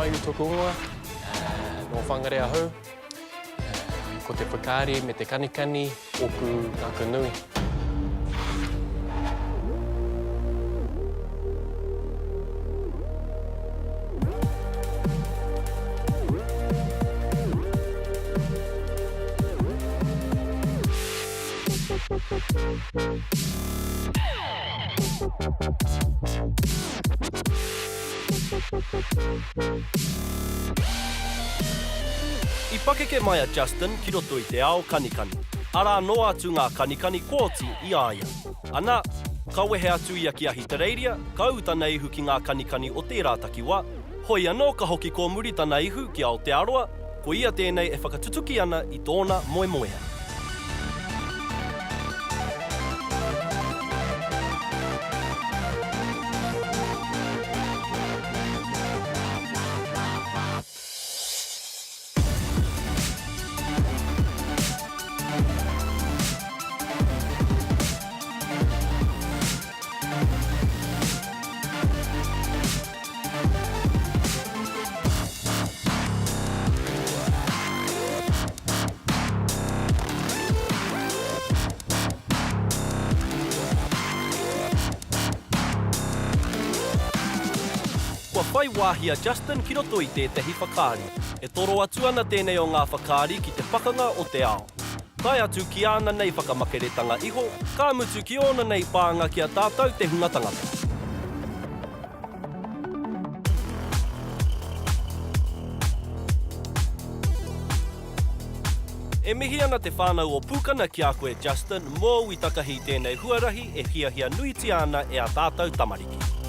Paiu toku ingoa, nō Whangarei ahau. Ko te whakaari me te kanikani ōku ngākau nui. I pakeke mai a Justin ki roto i te ao kanikani. Arā noa atu ngā kanikani kua oti i a ia. Ana, ka wehe atu ia ki Ahitereiria, ka ū tana ihu ki ngā kanikani o tērā takiwā, hoi anō ka hoki kōmuri tana ihu ki Aotearoa, ko ia tēnei e whakatutuki ana i tōna moemoea. Kua whai wāhi a Justin ki roto i tētahi whakaari. E toro atu ana tēnei o ngā whakaari ki te pakanga o te ao. Tae atu ki āna nei whakamakeretanga iho, ka mutu ki ōna nei pānga ki a tātou te hunga tangata. E mihi ana te whānau o Pūkana ki a koe Justin mōu i takahi i tēnei huarahi e hiahia nuitia ana e ā tātou tamariki.